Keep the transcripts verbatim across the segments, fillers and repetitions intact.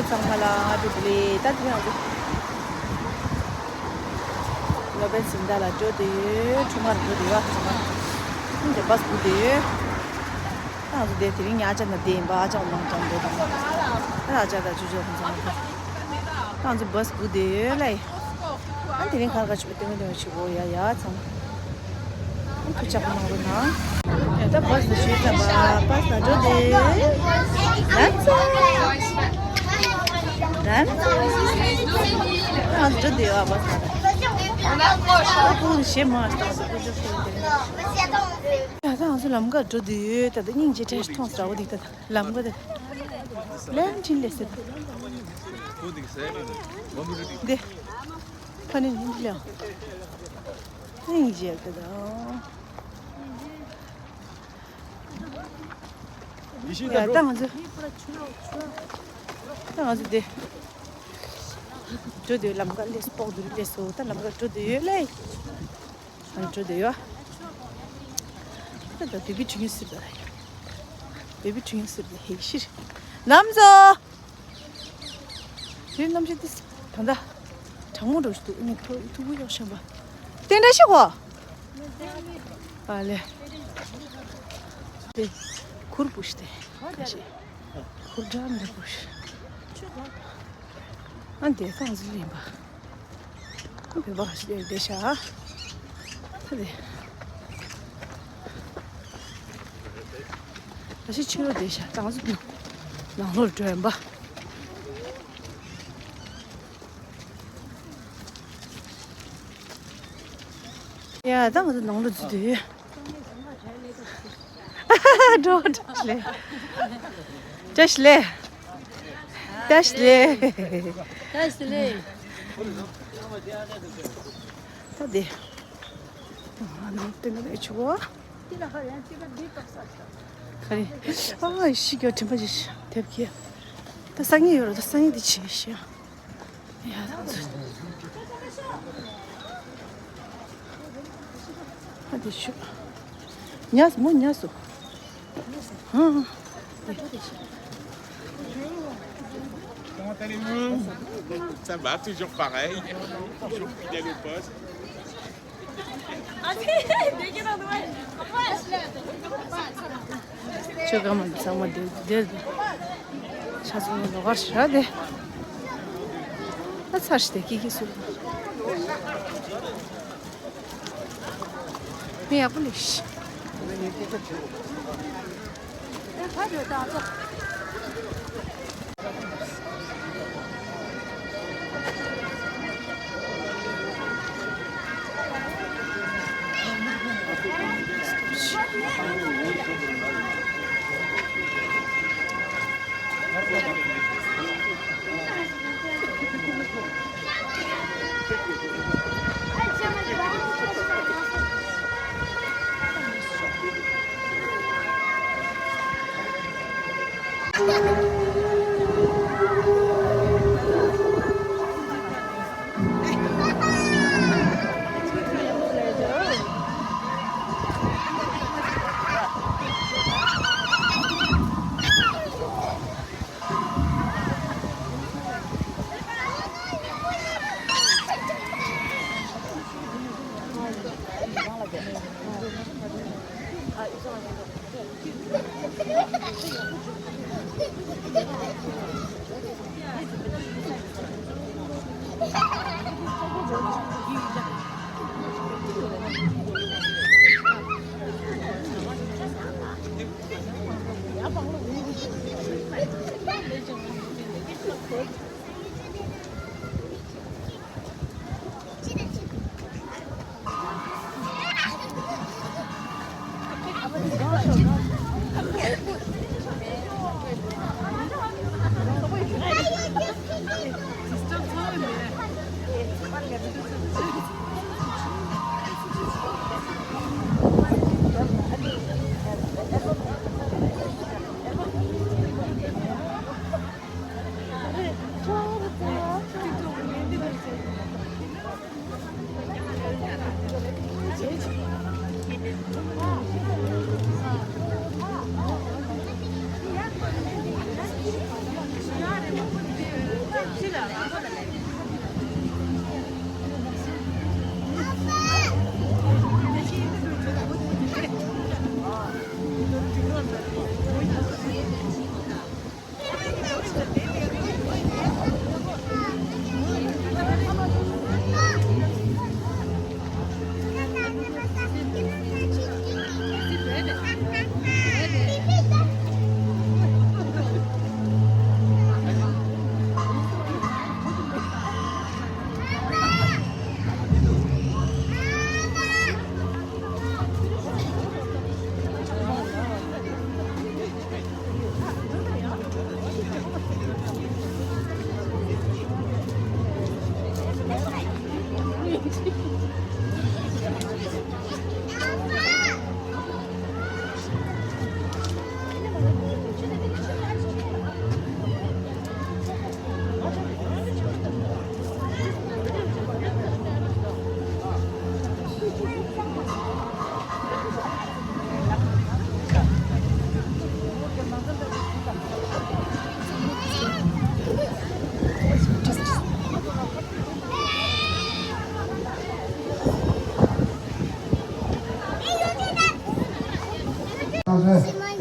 ཚང་མ་ལ་ང་ཚོ་དེ་ལས་ད་དེ་རིང་ང་ཚོ་སློབ་དཔོན་སྦྱིན་བདག་ལ་འགྲོ་བསྡད་ཡོད། ཁྲོམ་ཁར་འགྲོ་བསྡད་ཡོད། ཚང་མ་ཨ་འདི་བཱས་སྒུག་བསྡད་ཡོད། ད་ང་ཚོ་དེ་དེ་རིང་ཉི་ཨ་ཅག་དང་བསྡད་ཡིན་པ། ཨ་ཅག་མང་ཅང་འགྲོ་དང་། ཨ་ཅག་དང་ཅུ་ཅུ་ཁོང་ཚོ་ང་ཚོ་ད་ང་ཚོ་བཱས་སྒུག་བསྡད་ཡོད་ལ། ཨ་དེ་རིང་ག་ག་ཆུ་བོ་ལྟེ་བ་ལྟེ་བ་ཆུ་བོ་ཡ་ཡ་ཚང་མ་ཐུགས་ཅག་གནང་རོགས་གནང་། ད་བཱས་ལ་ཞུས་ཙམ་པ་བཱས་ལ་འགྲོ་དེ། རན་ཚ། རན་ཚ། ང་ཚོ་འགྲོ་དེ་ཡོད་ཨ་བཱས་ལ། ད་ཕུག་ནི་ཞེ་མ་ལྟ་ང་ཚོ་ཕུག་ཅུ་ཕུག་དེ། ད་ང་ཚོ་ལམ་ཁ་འགྲོ་དེ་ཡོད། ད་ད་སྙིང་རྗེ་བྲལ་མཐོང་ས་འོ་དེ་ད་ད་ལམ་ཁ་དེ། ལན་ཕྲིན་ལས་ཟེར། དེ། ཁ་ནས་ཉིན་ལེའང་། ཨིན་ཇེ་ལ་དང་། ཡ་ད་ང་ཚོ། ད་ང་ཚོ་དེ། འགྲོ་དུས་ལམ་ཁ་ལས་སྤོག་དུས་ལས་སོ་ད་ལམ་ཁ་འགྲོ་དུས་ཡོད་ལེ། ང་འགྲོ་དུས་ཡོད། ད་ད་བེ་བི་ཁྲིད་ཡོད་ཟེར་ད་ཡ། བེ་བི་ཁྲིད་ཡོད་ཟེར་ད་ཧེ་ཤིར། ལམ་བཟོ། དེ་རྣམ་ཤེས་དེ་ད་ལྟ་གྲང་མོ་འགྲོ་ཞིག་འདུག་ངས་ཐུག་ཐུག་པོ་གཡོག་བཞིན་པ། དེ་འདྲ་ཞིག་གོ། ཨ་ལེ། དེ་གུར་པུ་ཤི་དེ་ད་ཤི། གུར་འདྲ་མི་རེད་པུ་ཤི། ཨ་འདི་ཐང་ཟི་ལིན་པ། ཨ་བེ་བ་ཤི་དེ་བདེ་ཤ། ཨ་དེ། ད་ཤི་ཕྱི་ལོགས་བསྡད་ཤག་ད་ང་ཚོ་ནང་ལོགས་འགྲོ་ཡིན་པ། ཡ་ད་ང་ཚོ་ནང་ལོགས་འཛུལ་དུས། འགྲོ་བཀྲ་ཤིས་བདེ་ལེགས། བཀྲ་ཤིས་བདེ་ལེགས། བཀྲ་ཤིས་བདེ་ལེགས། བཀྲ་ཤིས་བདེ་ལེགས། ད་དེ། ཨ་ནི་སྟོན་གི་མེད་ཆུ་བོ། ག་རེ། ཨ་ཤི་རྒྱག་དྲན་པ་ཅིག་དེབ་ཀྱི། ད་སང་ཉིན་ཡོད་ར་ད་སང་ཉིན་དེ་བྱེད་ཤི། ཡ་ད་ཚོ། ཨ་དེ་ཤུ། ཉལ་སོང་མོ་ཉལ་སོང་། ཧང་། Comment allez-vous? Ça va, toujours pareil. Toujours fidèle au poste. ཁྱོད་ཀ་མ་ཚང་མ་དེ་དེ་ཆ་ཚང་མ་ལོག་གར་ཤ་དེ། ཨ་ཚར་ཤི་དེ་ཀི་ཀི་སུ། མི་ཡག་པོ་ལེགས་ཤི།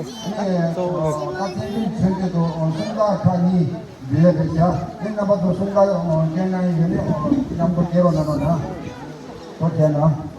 ནས་ཀ་ཚན་པའི་ཚན་ཆེད་དུ་གསུང་སྟངས་ཁག་གཉིས་འདུས་ཡོད་པའི་ཆ། དེ་རྣམ་པ་ཚོ་གསུང་སྟངས་སྐྱོན་གནང་ཡོད་ན་མཉམ་དུ་སྐྱེལ་རོགས་གནང་རོགས་གནང་། ཐུགས་རྗེ་གནང་།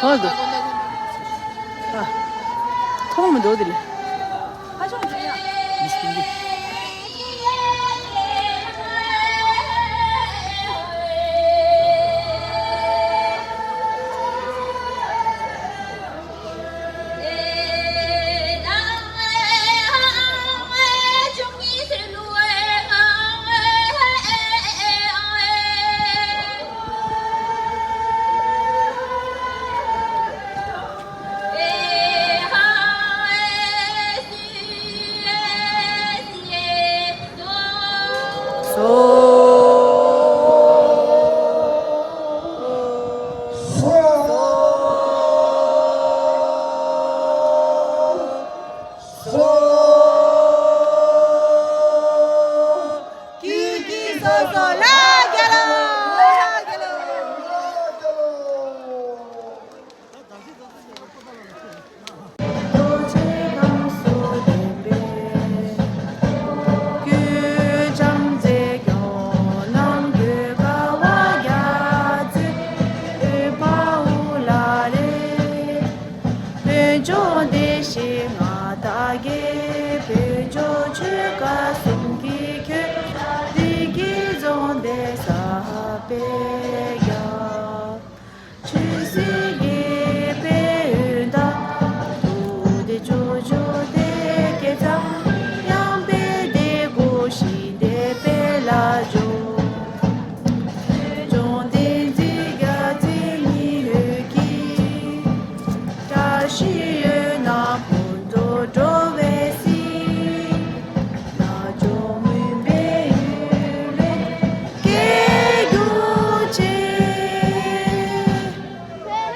གང་འདུག་ཨ། མཐོང་མི་འདུག་དེ་ལ།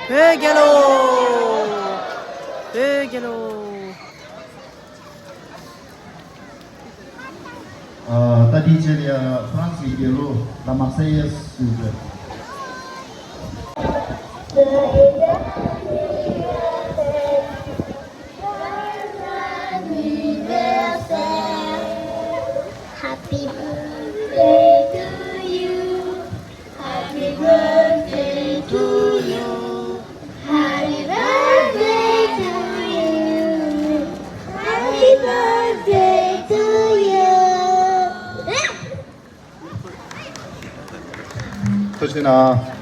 བོད་རྒྱལ་ལོ། བོད་རྒྱལ་ལོ། ཨ། ད་དེའི་རྗེས་ལ་ཡ་ཧྥ་རན་སིའི་རྒྱལ་གླུ་La Marseillaise ཞུ་རྒྱུ། Happy birthday to you. Happy birthday to you. Happy birthday to you. Happy birthday to you. ཐུགས་རྗེ་གནང་།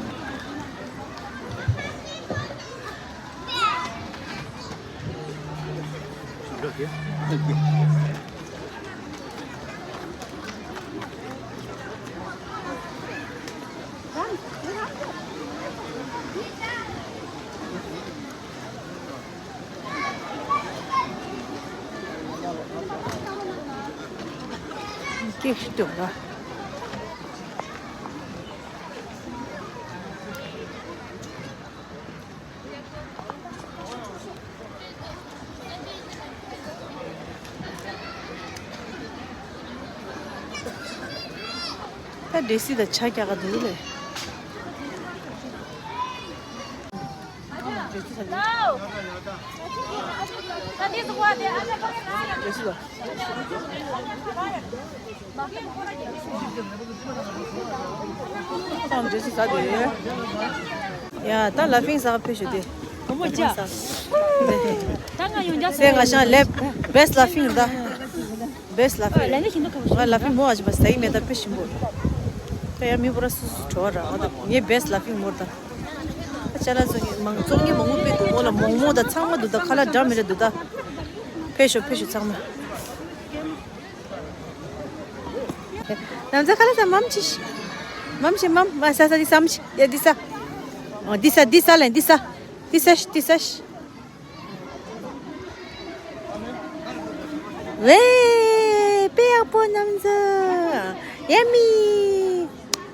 སྐད་ཤུགས་གཏོང་ར། ད་འདྲེ་སི་དང་ཆ་རྒྱག་ག་འདུག་ལེ། འདྲེ་སི་ལ། ཁོང་འདྲེ་སི་ཟ་དེ། ཡ་ད་ལ་ཕིང་ཟ་ག་ཕེབས་ཞུ་དེ། ཁོ་མོ་ཅག་ད་ང་ཡོང་རྒྱ་སེ་ང་ཤང་ལེབ་བེ་སི་ལ་ཕིང་ད། བེ་སི་ལ་ཕིང་། ལ་ནི་ཤིན་ཏུ་ཁ་བོ་ང་ལ་ཕིང་མོ་ཨ་ཅི་མ་ཟ་ཡི་མེད་ད་ཕེབས་ཞིམ་པོ། ད་ཡ་མི་བོ་ར་སུ་སུ་བྲོ་བ་ར་ང་ད་ངའི་བེ་སི་ལ་ཕིང་མོ་ད། ཅ་ལག་ཚོ་ངས་མང་ཚོགས་ངས་མང་པོ་ཕེབས་འདུག་མོ་ལ་མོག་མོག་དང་ཚང་མ་འདུག་ད་ཁ་ལག་འདྲ་མི་འདྲ་འདུག་ད། ཕེབས་ཤོག་ཕེབས་ཤོག་ཚང་མ། ནམ་ཟླ་ཁ་ལག་ཟ་མམ་ཆི་ཤི། མམ་ཆི་མམ་མ་ཟ་ཟ་འདི་ཟ་མ་ཆི་ཡ་འདི་ཟ། འོ་འདི་ཟ་འདི་ཟ་ལེ་འདི་ཟ། འདི་ཟ་ཤི་འདི་ཟ་ཤི། ཝེ། དཔེ་ཡག་པོ་ནམ་ཟླ། ཡ་མི།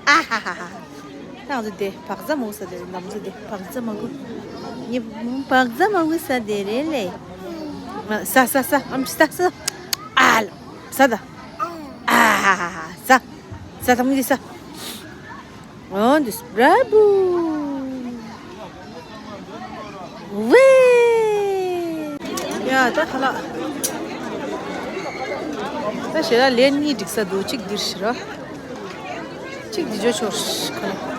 ཨ་ཧ་ཧ་ཧ། ནམ་ཟླ་དེ་བག་ཚ་མོ་ཟ་དེ་རེད། ནམ་ཟླ་དེ་བག་ཚ་མ་གུ། ངས་བག་ཚ་མ་གུ་ཟ་དེ་རེད་ལེ། ཟ་ཟ་ཟ་ཨམ་ཆི་ཟ་ཟ། ཨ་ལ། ཟ་ད། ཨ་ཧ་ཧ་ཧ། ཟ། ཟ་ད་མི་འདི་ཟ། འོ་འདི་སུ་བྲ་བུ། ཝེ། ཡ་ད་ཁ་ལག་ད་ཞེ་ལ་ལན་གཉིས་འགྲིག་ས་འདུག་གཅིག་འདིར་ཤི་ར། གཅིག་འདི་ཇོ་ཆོར་ཁ་ལག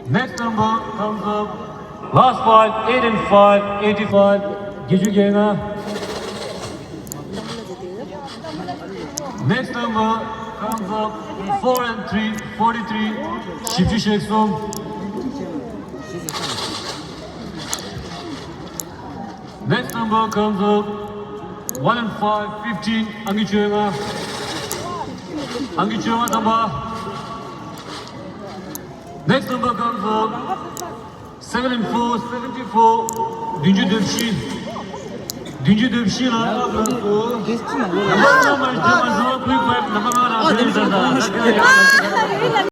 Next number comes up. Last five, eight and five, eighty-five. བརྒྱད་ཅུ་གྱ་ལྔ། Next number comes up. Four and three, forty-three. བཞི་བཅུ་ཞེ་གསུམ། Next number comes up. One and five, fifteen. ཨང་ཀི་བཅོ་ལྔ། ཨང་ཀི་བཅོ་ལྔ་ཐམ་པ། Next number comes up. Seven and four, seventy-four. བདུན་ཅུ་དོན་བཞི། བདུན་ཅུ་དོན་བཞི་ལ། Number one, number two, number five, number one.